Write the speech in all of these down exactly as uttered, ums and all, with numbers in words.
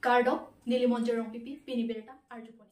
Kardom, neli Monjir Rongpipi, pini birta arjupon.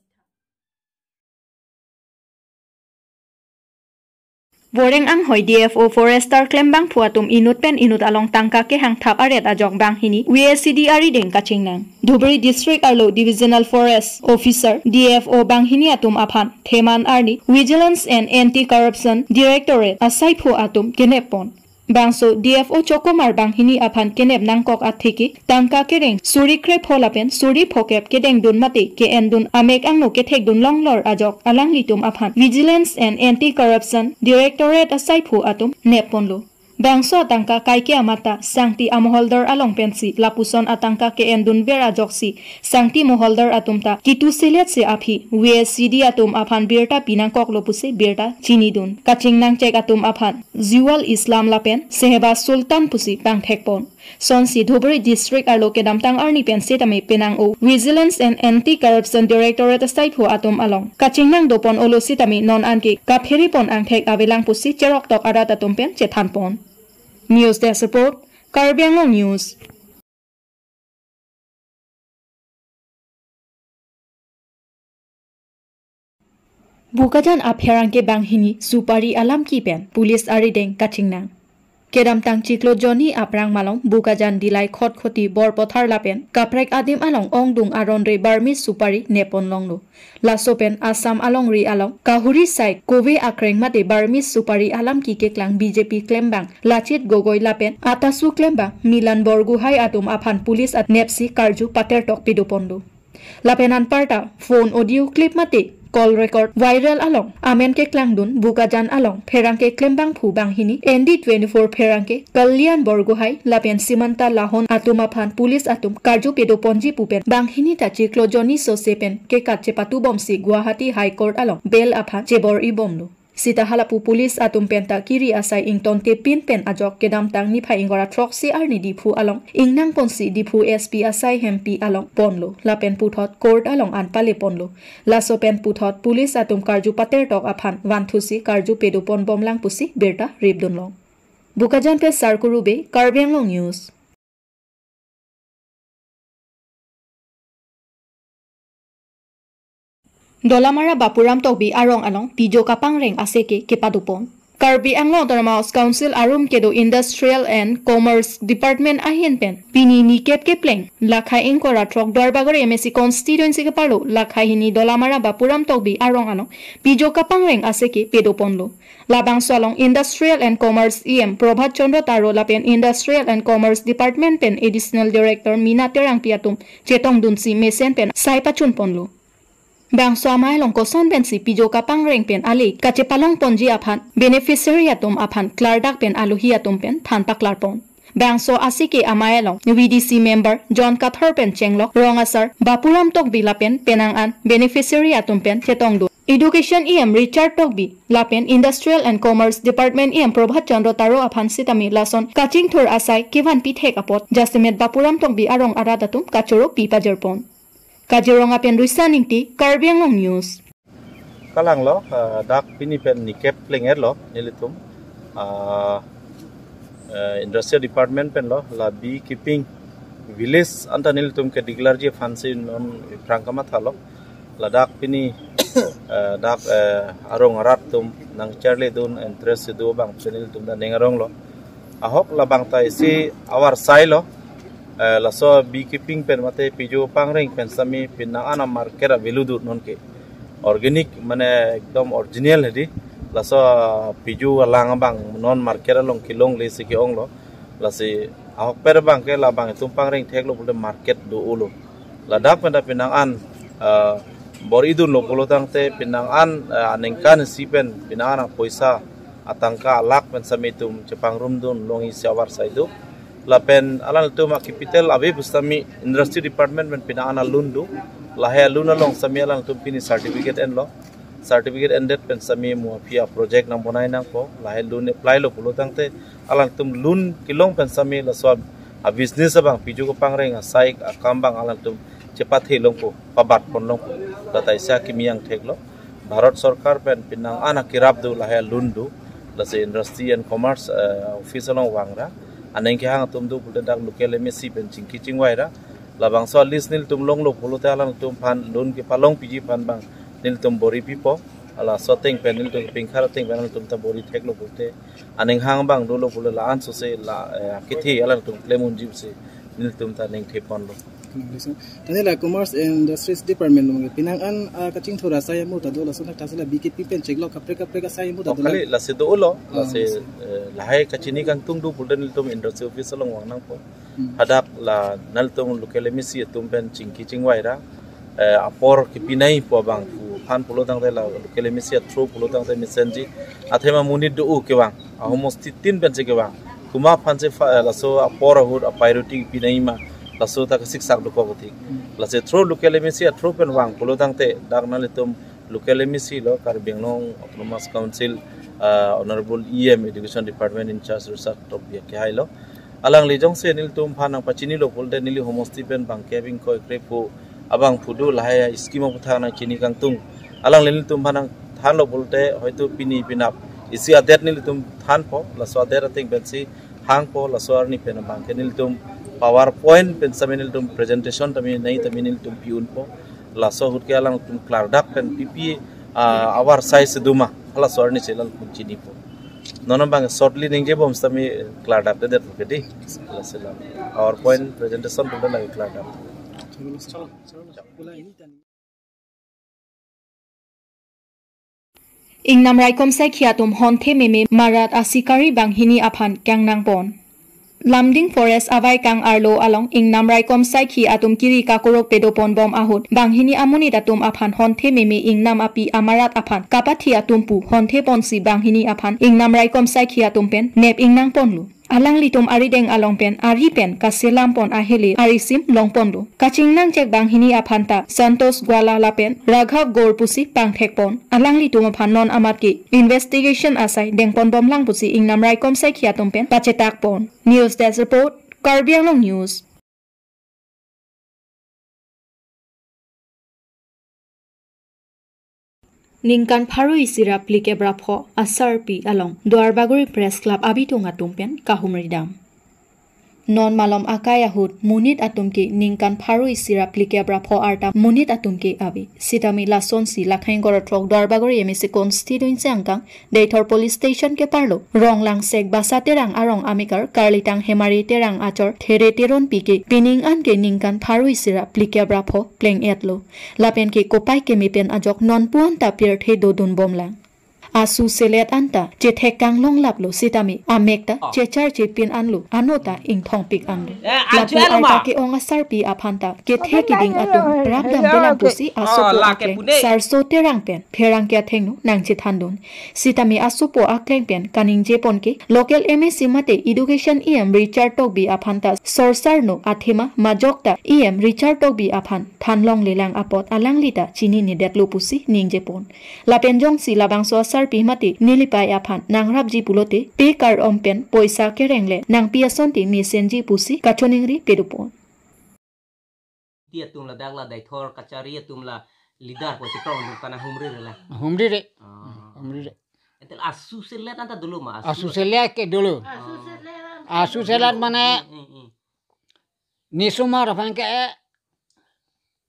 Boreng anghoi D F O forester klembangphu atum inut pen inut along tangka kehang thap aret ajok banghini V S C D arideng kachingnang. Dhubri District arlo Divisional Forest Officer D F O banghini atum aphan theman arni Vigilance and Anti-Corruption Directorate asaiphu atum kenep pon. Bangso D F O chokomar banghini aphan kenep nangkok atheke tangka kereng suri krepho lapen suri phokep kedengdun mate ke-endun amek angno kethekdun longlor ajok alanglitum aphan Vigilance and Anti-Corruption Directorate asaiphu atum nep ponlo. Bangso atangka kaike amata sangti amoholdar along pensi lapuson atangka ke-endun ver ajoksi sangti moholdar atum ta kitu selet se aphi V S C D atum aphan birta pinangkoklo pusi birta chinidun. Kachingnangchek atum aphan Zual Islam lapen Sehba Sultan pusi pangthek pon. Sonsi Dhubri District arlo kedamtang arni pen setame penang-o Vigilance and Anti-Corruption Directorate asaiphu atum along kachingnang dopon olo setame non anke kaphere pon angthek avelang pusi cheroktok arat atum pen chethan pon. News Desk Report, Karbi Anglong News. Bokajan apherangke banghini supari alamki pen police arideng kachingnang. Kedamtang chiklo jonni aphrang malom Bokajan Dilai Khatkhati Borpathar lapen kaprek adim along ongdung aron re Burmese supari nepon longlo. Laso pen Assam alongri along Kahuri side Kove akreng mate Burmese supari alamki keklang B J P klembang Lachit Gogoi lapen ATASU klembang Milan Borgohai atum aphan police at nepsi karju patertok pedoponlo. Lapen anparta phone audio clip mate call record viral along amen keklangdun Bokajan along pherangke klembangphu banghini N D twenty-four pherangke Kalyan Borgohai lapen Simanta Lahon atum aphan police atum karju pedoponji pu pen banghini ta chiklo jonni sose pen kekat chepatubomsi Guwahati High Court along bail aphan chebor-ibomlo. Sita halapu police atum penta kiri asai ingtontepin pen ajok kedamtang niphai ingkoi ra throksi arni Diphu along ingnangponsi Diphu S P asai hempi along ponlo lapen puthot court along an paleponlo. Laso pen puthot police atum karju patertok aphan vanthusi karju pedoponbomlang pusi birta ripdunlong. Bokajan pen Sarkuru Bey, Karbi Anglong News. Dolamara Bapuram Tokbi arong along pijo kapangreng aseke kepadopon. Karbi Anglong Autonomous Council arum kedo Industrial and Commerce Department ahin pen pini nikep kepleng lakhai ingkoi ra throk Duarbagori M A C constituency keparlo lakhai hini Dolamara Bapuram Tokbi arong along pijo kapangreng aseke pedoponlo. Labangso along Industrial and Commerce E M Prabhat Chandra Taro lapen Industrial and Commerce Department pen Additional Director Mina Terangpi atum chetongdunsi mesen pen sai pachunponlo. Bangso amei along koson pensi pijo kapangreng pen ale kachepalongponji aphan beneficiary atum aphan klardak pen alohi atum pen than paklarpon. Bangso aseke amei along V D C member John Kathar pen chenglok rong asar Bapuram Tokbi lapen penang an beneficiary atum pen chetongdun Education E M Richard Tokbi lapen Industrial and Commerce Department E M Prabhat Chandra Taro aphan sitame lason kachingthur asai kevanpi thek apot jasemet Bapuram Tokbi arong arat atum kachoro pi pajirpon. Kaziranga pen Ruisa Ningti, Karbi Anglong News. Kalanglo, ah, dak pini pen nikep pleng-etlo nelitum, ah, eh, Industrial Department penlo, la beekeeping village anta nelitum ke declare ji aphansi non aphrang kamathalo. Ladak pini, eh, dak, eh, arong arat atum nangcharlidun interest do abang pen nelitum ta ning aronglo. Ahok labang ta isi avar sailo, eh, laso beekeeping pen mate pijo pangreng pen sami penang an a-market a-value do nonke. Organic mane ekdom original hedi. Laso pijo alang abang non market along kelongle si ke-onglo. Lasi ahokpet abang ke labang itum pangreng theklo pulote market do-olo. Ladak pen ta penang an, eh, bor-idunlo pulotangte penang an, eh, aningkan isi pen penang an apoisa atangka alakh pen sami itum chepangrumdun longji isi avar sai do. Lapen alanglitum a-capital ave pu sami Industry Department pen penang an a-loan do. Lahei a-loan along sami alanglitum pini certificate enlo. Certificate endet pen sami mo aphi a-project nangbonai nangpo. Lahei loan apply lo pulotangte alanglitum loan kelong pen sami laso a-business abang pijo kapangreng asai akam abang alanglitum chepathe longpo, pabatpon longpo. Lata isi akimi angtheklo. Bharat Sarkar pen penang an akirap do lahei a-loan do. Lasi Industry and Commerce, eh, Office along vangra. Aning kehang atum do pulote dak local M A C pen chingki chingvaira. Labangso a-list nelitum longlo pulote alangtum aphan loan kepalongpiji aphan abang nelitum bor-i pipo. Laso ateng pen nelitum kepingkhar ateng pen alangtum ta bor-i theklo pulote aning hang abang dolo pulo la-an sose la, eh, kethe alangtum klem unji pusi nelitum ta ningtheponlo. Tangte la Commerce and Industries Department along penang an, ah, kachingthur asai amo ta do, laso athak ta si la B K P pen cheklok kaprek kaprek asai amo ta Oh, do kali lang. Lasi dolo, Ah, lasi, lasi. Eh, lahai kachini kangtung do pulote nelitum industry office along vang nangpo. Hmm. Hadak la nelitum local M A C atum pen chingki chingvai ra, eh, apor kepinaipo abang pu aphan pulo tangte la local M A C a-through pulo tangte mesenji. Athema monit do-o kevang. Ahomosti tin pensi kevang. Komat aphansi fa-, eh, laso apor ahut a-priority pinai ma. Laso ta kasiksak dokok tik. Hmm. Lasi through local M A C a-through pen vang pulo tangte dak nelitum local M A C lo, Karbi Anglong Autonomous Council, ah, Honorable E M Education Department in charge Rishabh Tokbi akehai lo. Alangli jongsi nelitum aphan nangpachinilo pulote neli homosti pen bangkep ingkoi krepho abang phudu lahai scheme aphuthak nangchini kangtung. Alangli nelitum aphan nangthanlo pulote hoito pini penap isi adet nelitum thanpo, laso adet ateng pensi hangpo, laso arni pen abangke nelitum PowerPoint pen sami nelitum presentation tami nai tami nelitum pi-unpo. Laso ahut ke alangtum klardak pen pipi, ah, avarsai si doma, laso arni si alangtum chinipo. Non abang shortly ningjebom sami klardak dedet ke di. Laso la PowerPoint presentation pun lagi klardak. Ingnam raikom saikhi atum honthe meme marat asikari banghini aphan kangnangpon. Lumding Forest avaikang arlo along ingnam raikom saikhi atum kiri kakorok pedoponbom ahut banghini amonit atum aphan honthe meme ingnam api amarat aphan kapathi atum pu hontheponsi banghini aphan ingnam raikom saikhi atum pen nep ingnangponlo. Alanglitum arideng along pen ari pen kaselampon ahele arisim longponlo. Kachingnangchek banghini aphan ta Santosh Gwala lapen Raghav Gore pusi pangthekpon. Alanglitum aphan non amat ke investigation asai dengponbomlang pusi ingnam raikom saikhi atum pen pachetakpon. News Desk Report, Karbi Anglong News. Ningkan pharo isi ra phlikep ra pho asarpi along Duarbagori Press Club abitung atum pen kahumridam. Non malom akai ahut monit atum ke ningkan pharo isi ra phlikep ra pho arta monit atum ke ave. Sitame lasonsi Lakhang Ingkoi ra throk Duarbagori M A C constituency angkang Deithor Police Station keparlo Ronglangsek Basa Terang arong amekar Karlitang Hemari Terang achor There Teronpi ke pining an ke ningkan pharo isi ra phlikep ra pho pleng-etlo. Lapen ke kopai keme pen ajok non puan ta pirthe dodunbomlang. Asu selet anta chethek kanglonglaplo sitame amek ta chechar chepin anlo, ano ta ingthongpik anlo. Eh, lapu anchua lo arta ma? Ke-ong asarpi aphan ta kethe keding atum rapdamdelang pusi asopo akleng Sarso Terang pen pherangke athengno nangchethandun. Sitame asopo akleng pen kaningjepon ke local M A C mate Education E M Richard Tokbi aphan ta sorsarno athema majok ta E M Richard Tokbi aphan thanlonglelang apot alangli ta chininedetlo pusi ningjepon. Lapen jongsi labangso asarpi mate nelipai aphan nangrapji pulote pe kar-om pen poisa kereng le nangpi asonte mesenji pusi kachoningri pedopon. Ti atum ladak la Deithor kachari atum la leader po chikrong atum kana humri re la. Humri re. Ah. Humri re. Entel asu selet anta dolo ma, asu. Asu selet ke dolo. Ah. Asu selet mane Hmm, hmm, hmm. Nisomar aphan ke, eh,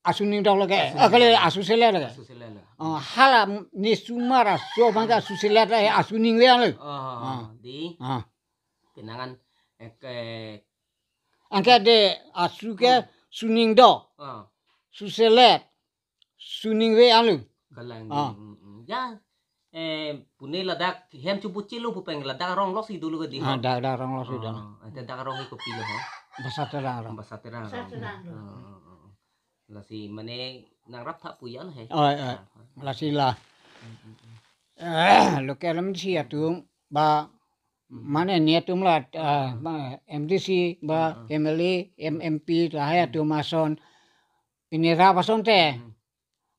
asu ningdok lage. Asu ningdok. Ah, kali asu selet lage. Asu selet lage. Oh, hala nisomar asu aphan ke asu selet lage, asu ningve lage. Oh, ah. Di. Ah. Kenangan, eh, ke Angke de asu ke Hmm. suningdok. Ah. Suselet. Suningve alu. Kalang. Ah. Hmm, hmm. Ya. Eh, pune ladak hem chubuchilo pupeng ladak rong losi dolo ke di. Ah, ho? Dak, dak rong losi dolo. Ah, ante dak rong ke kopilo ho? Basa Terang rong. Basa Terang rong. Basa Terang rong. Ah, ah, ah, ah. Lasi mane nangrap tha puyan he. Oh, eh. Ah, ah. Lasi la. Hmm, hmm, hmm. Eh, local M D C atum ba Hmm. mane netum la, ah, ma M D C ba Hmm, hmm. M L A, M-, M P lahai Hmm. atum ason. Pini rap asonte. Hmm.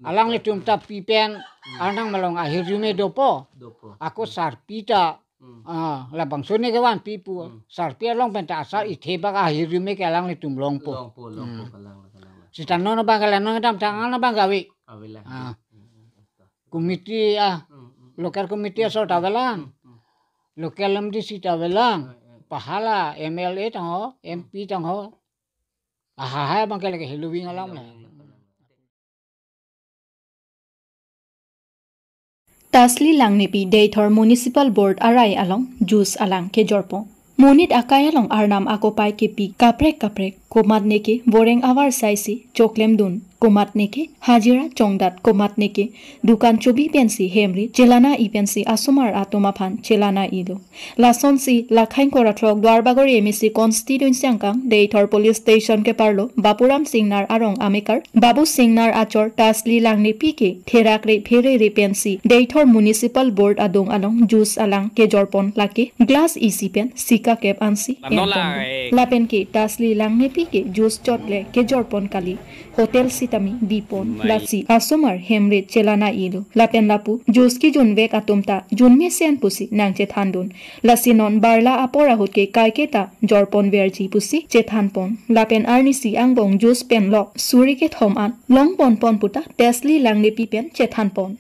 Alanglitum ta pi pen Hmm. arnam along ahirjume dopo. Dopo. Ako Hmm. sarpi ta, Hmm. ah, labangso ne kevan pi pu. Hmm. Sarpi along pen ta asar Hmm. ithe bak ahirjume ke alanglitum longpo. Longpo, longpo, Hmm. kalang, kalang. Sita non abang ke la non kedamtang an abang ke ave. Ave la. Ah. Hmm, hmm, hmm. Committee, ah, Hmm, hmm, hmm. local committee Hmm, asor ta hmm. avelang. Hmm, hmm. Local M D C ta avelang. Hmm, hmm. Pahala M L A tangho, Hmm. M P tangho. Aha hai abang ke lake Halloween alam le. Tasli Langnepi Deithor Municipal Board arai along juice alang kejorpon. Monit akai along arnam akopai kepi kaprek kaprek, komatne ke boreng avar saisi choklemdun, komatne ke hajira chongdat, komatne ke dukan chobi pensi hemri chelana-i pensi asomar atum aphan chelana-i do. Lasonsi Lakhain Korathok Duarbagori M A C constituency angkang Deithor Police Station keparlo Bapuram Singnar arong amekar Babu Singnar achor Tasli Langnepi ke therakre pherere pensi Deithor Municipal Board adung along juice alang kejorpon, lake glass isi pen sika kep ansi enpon. Lapen ke Tasli Langnepi ke juice chot le kejorpon kali, hotel sitame bipon. Lasi asomar hemri chelana-i do. Lapen lapu juice kejunvek atum ta junmesen pusi nangchethandun. Lasi non barla apor ahut ke kaiketa jorpon verji pusi chethanpon. Lapen arnisi angbong juice pen lok suri kethom an longponpon puta Tasli Langnepi pen chethanpon.